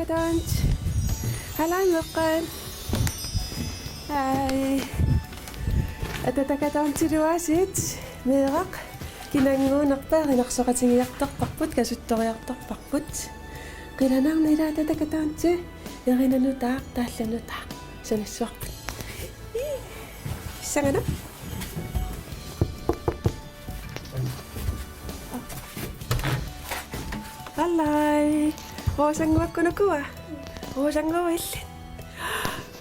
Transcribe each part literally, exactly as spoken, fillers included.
Dance. Hallo, meeqqat. Hej. Atatakka Danceruaasiit, meeraq, kinannguunerpaaq, erinarsoqatigiartorparput, kasuttoriartorparput. Qilanaarnaq, ilaa Atatakka Dance, erinaq nutaaq, taallat nutaaq. Sanassuarput. Ii. Sangana. Hallai. Roosannguakku ukua. Roosannguaq illit.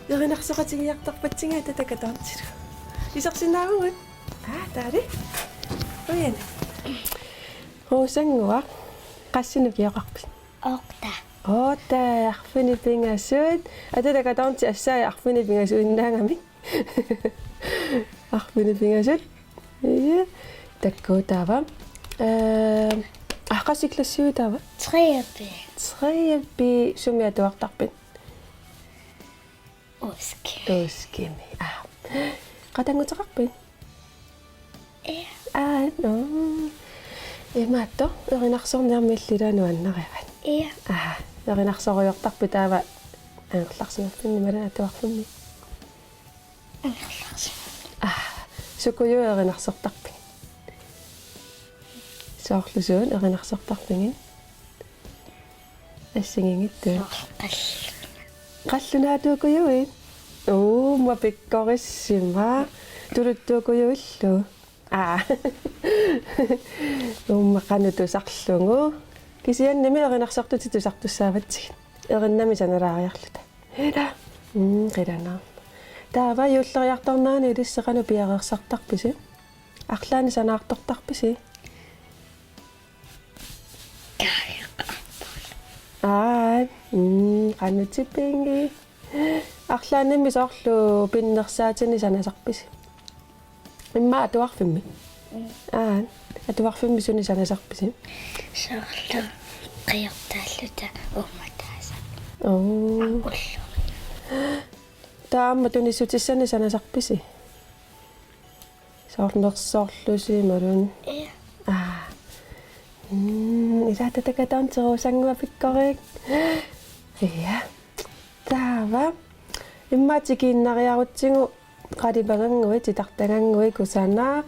Erinarsoqatigiartorpatsigit Atatakka Dancelu. Isersinnaavugut. Aa, taali. Uian. Roosannguaq. Qassinik ukioqarpit? Otte. Otte, arfineq-pingasut. Atatakka Dance assai arfineq-pingasuinnaagami. Arfineq-pingasut. Ja. Takuuk taava. Eh, ah, qassi klassiuit taava? Tredje B. Tredje B, sumi atuartarpit? Uskimi. Uskimi. Ah. Qatannguteqarpit? Ja. Aa, no. Imaattoq, erinarsorniarmi illit nuannarivat? Ja. Aa, erinarsorujoortarpit taava angerlarsimaffinni imaluunniit atuarfimmi? Angerlarsimaffinni. Aa, sukujuit erinarsortarpigit? Soorlu suut erinarsortarpigit? Assigiinngitsut. Soorlu qallunaat. Qallunaatuukujuit? Uuma pikkorissima. Tuluttuukujuillu? Aa. Uuma qanoq tusarlugu. Kisiannimi erinarsortutit tusartussaavatsigit. Erinnami sanalaariarluta. Ila. Mm, qilanaarnaq. Taava juulleriartornerani ilissi qanoq piareersartarpisi? Arlaannik sanaartortarpisi? Aa, mm, qanoq tipigit. Arlaannimmi soorlu pinnersaatinik sanasarpisi? Immaqa atuarfimmi? Mm. Aa, atuarfimmi sunik sanasarpisi? Soorlu qiortaalluta uummataasa. Oo. Ullu. Taava aamma tunissutissanik sanasarpisi? Soorlu nersorlusi imaluunniit. Ja. Aa. Mm, ilaa Atatakka Dance Roosannguaq pikkorik. Ja. Taava. Immaqa tikiinnariarutsigu qalipagannguit, titartagannguit, kusanaq.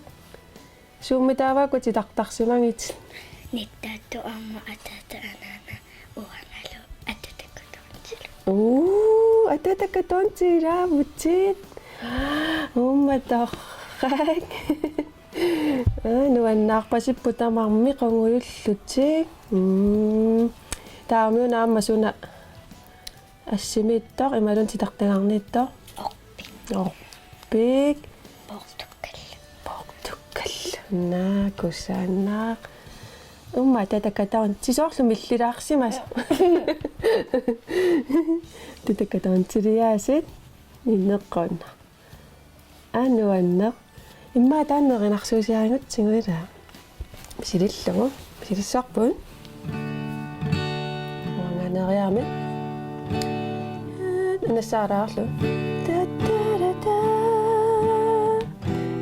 Suummi taava uku titartarsimagit? Nittaattoq aamma ataata anaana uangalu Atatakka Dancelu. Uu, Atatakka Dance ilaavutit. Uumma torrak. Aa, nuannaarpasipput tamarmik qungujullutik. Mm. Taava una aamma suna assimiittoq, imaluunniit titartagarniittoq? Orpik. Orpik. Poortukkallu. Poortukkallu. Naa, kusanaq. Uumma Atatakka Dance, soorlu millilaarsimasoq. Atatakka Danceliaasiit. Inneqqunna. Aa, nuanneq. Immaqa taanna erinarsuusiarigutsigu ilaa. Misilillugu. Misilissuarput? Uanganeeriarami. Nassaalaarlu. Ta-ta-ra-ta.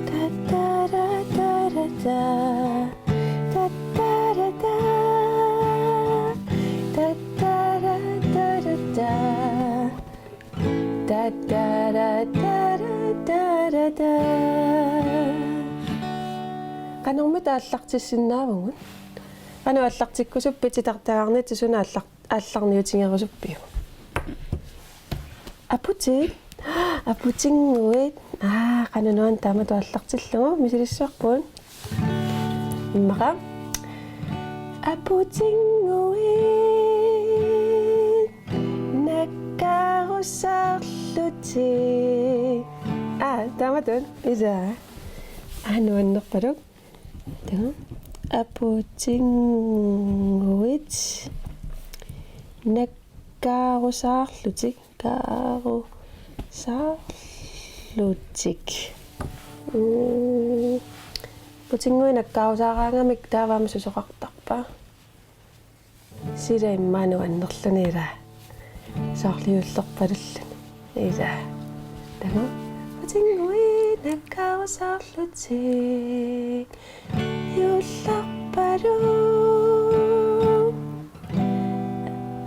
Ta-ta-ra-ta-ra-ta. Ta-ta-ra-ta. Ta-ta-ra-ta-ra-ta. Tattaratarata. Qanormita aallartissinnaavugut? Qanoq aallartikkusuppit, titartagarnitsi suna aallar-, aallarniutigerusuppiuk? Aputit? Aputinnguit? Aa, qanoq nuanneq taamatut aallartillugu, misilissuarput? Immaqa. Aputinnguit nakkarusaarlutik. Aa, taamatut. Ilaa. Aa, nuannerpaluk. Taava. Aputinnguit nakkarusaarlutik. Nakkarusaarlutik. Mm. Aputinnguit nakkarusaaraangamik taava aamma susoqartarpa? Sila immaqa nuannerluni ilaa. Soorlu juullerpalulluni. Ilaa. Taava. Aputinnguit nakkarusaarlutik. Juullerpaluk.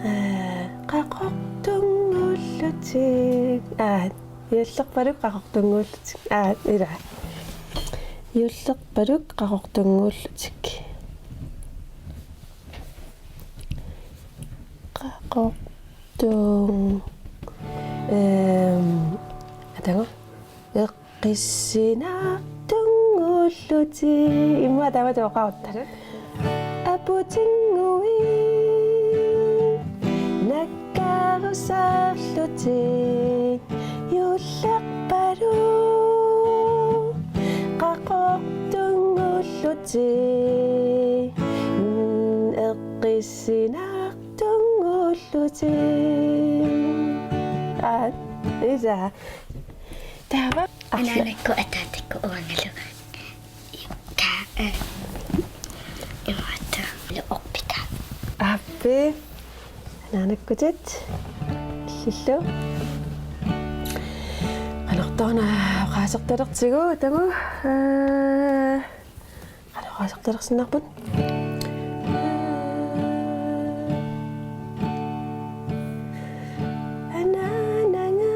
Aa, qaqu- Tik. Aat. Juullerpaluk qaqortunnguullutik. Aat, ila. Juullerpaluk qaqortunnguullutik. Qaqortung. Ehm, atagu. Eqqissinartunngullutik. Immaqa taamatut oqarutta. Aputinnguit nakkarusarlutik. Juullerpaluk qaqortunngullutik. Mm, eqqissinar- tunngullutik. Aat, ila. Taava. Anaanakkut ataatakkut uangalu. Ka, eh, imaattoq. Lu orpika. Aappi. Anaanakkutit. Illillu. Qanortoq una oqaasertalertigu, tagu. Eh, Qanoq oqaasertalersinnaapput? Anaanaga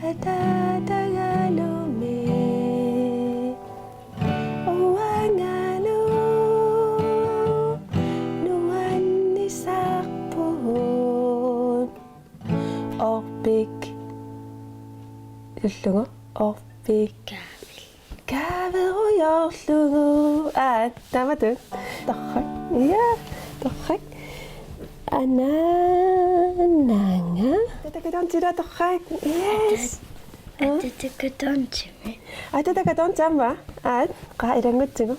ataatagalumi uangalu nuannisarput. Orpik. Illugu. Orpik. Kaaverujoorlugu. Aa, taamatut. Torrak. Ja, torrak. Anaanaga. Ataatakkut atontit torrak. Yes. Ataatakkut atontit. Ataatakkut atontit aamma. Aat, qaa ilanngutsigu.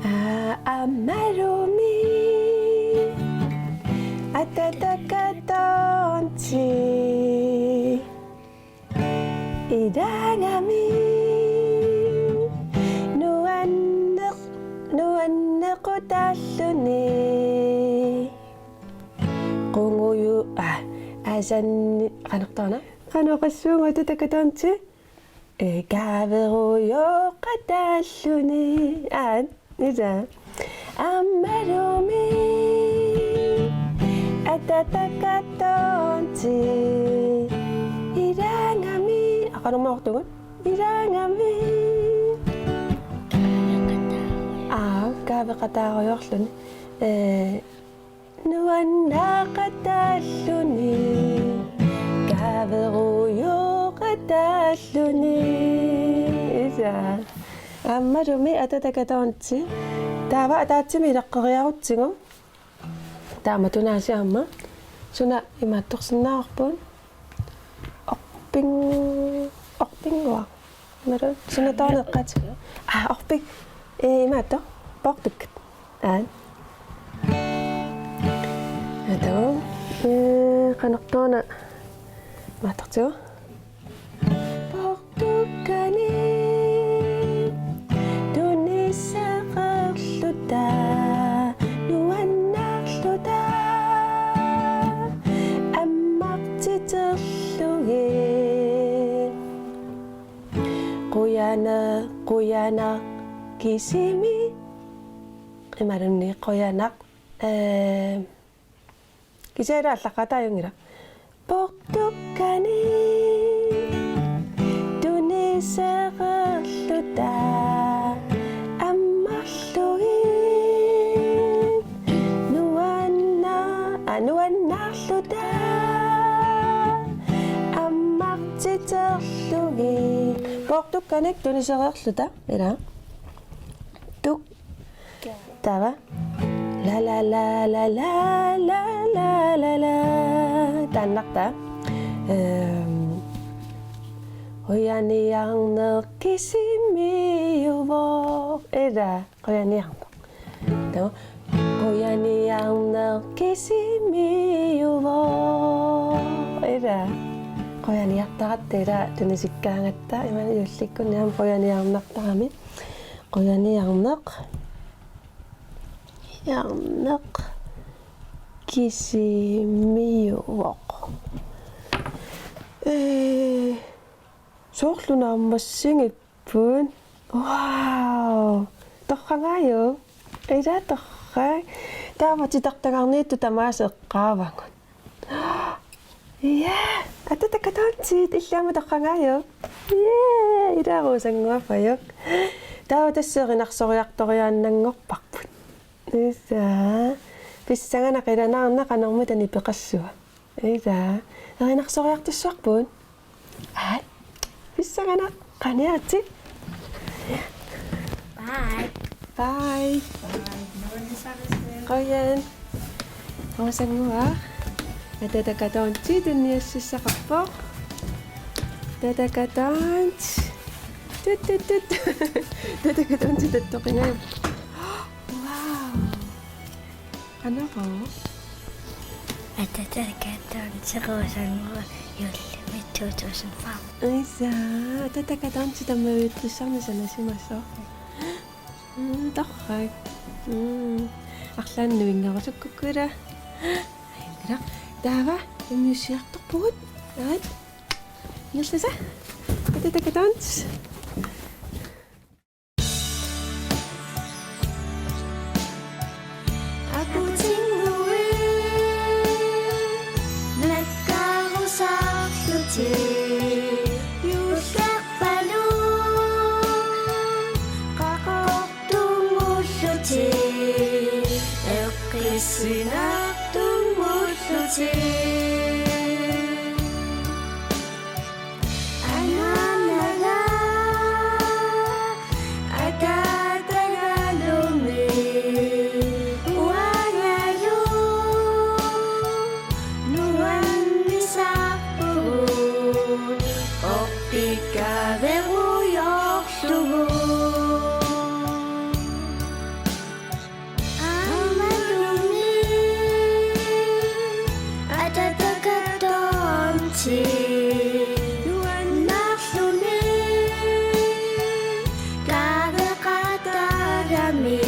Aa, aammalumi. Ataatakkut atontit. Ilaagami nuanneq-, nuannequtalluni. Qunguju-, aa, asanni, qanoq taanna? Qanoq oqassuunga ataatakkut atontit? Ee, kaaverujooqatalluni. Aa, ila. Aammalumi ataatakkut atontit. Ilaagami. Aa, qanormaa oqartugut? Ilaagami. Aa, kaaveqataarujoorluni. Ee, nuanneqatalluni. Kaaverujooqatalluni. Ila. Aammalumi ataatakkut atontit. Taava ataatsimik ilaqqeriarutsigu. Taama tunaasi aamma. Suna imaattorsinnaavarput? Orping-, orpinnguaq. Imaluunniit suna taanna eqqaatigaa? Aa, orpik. Ee, imaattoq. Poortukkat. Aa. Atagu. Ee, qanoq taanna imaattortigu? Poortukkanik tuniseqarluta nuannaarluta ammartiterlugit. Qujana-, qujanaq kisimi. Imaluunniit qujanaq, ee, kisianni aallaqqaataajunngilaq. Poortukkanik tuniseqarluta ammarlugit nuanna-, aa, nuannaarluta ammartiterlugit. Poortukkanik tuniseqarluta, ila. Tuk. Taava. La, la, la. Taannartaa. Ehm. Qujaniarneq kisimiuvoq. Ila, qujaniarneq. Taava. Qujaniarneq kisimiuvoq. Ila. Qujaniartaratta ila tunisikkaangatta. Imaluunniit juullikkunni aamma qujaniarnartarami. Qujaniarneq. Arneq kisimiuvoq. Ee, soorlu naammassigipput. Wow! Torragaajuk? Ila torrak. Taava titartagarniittut tamaasa eqqaavagut. Ja, Atatakatontit, illit aamma torragaajuk? Ja, ilaa Rosannguapajuk. Taava tassa erinarsoriartoriaannanngorparput. Ilaa. Pissanganaq, ilanaarnaq qanormita nipeqassua. Ilaa. Erinarsoriartussavarput? Aat. Pissanganaq, qaniaatsit. Bye. Bye. Bye. Qujan. Rosannguaq. Atatakatontit tunniussissaqarpoq. Atatakatontit. Tut, tut, tut. Atatakatontit tattoqingajuk. Wow. Qanoq? Atatakatontit Rosannguaq juullimi two thousand five. Ilaa, Atatakatontit tammavittussarni sanasimasoq. Mm, torrak. Mm. Arlaannik nuinngarusukkukku ilaa. Ilaa. Taava, immiussiartorpugut. Aat. Ingerlasa. Atatakatontit. Aputinnguit nakkarusarlutik, juullerpaluk qaqortumullutik, eqqissinartumullutik. Anaanaga atatagalumi uangalu nuannisarpugut oqikkaverujoorlugu. Aammalumi Atatakatontit nuannerluni kaaveqataagami.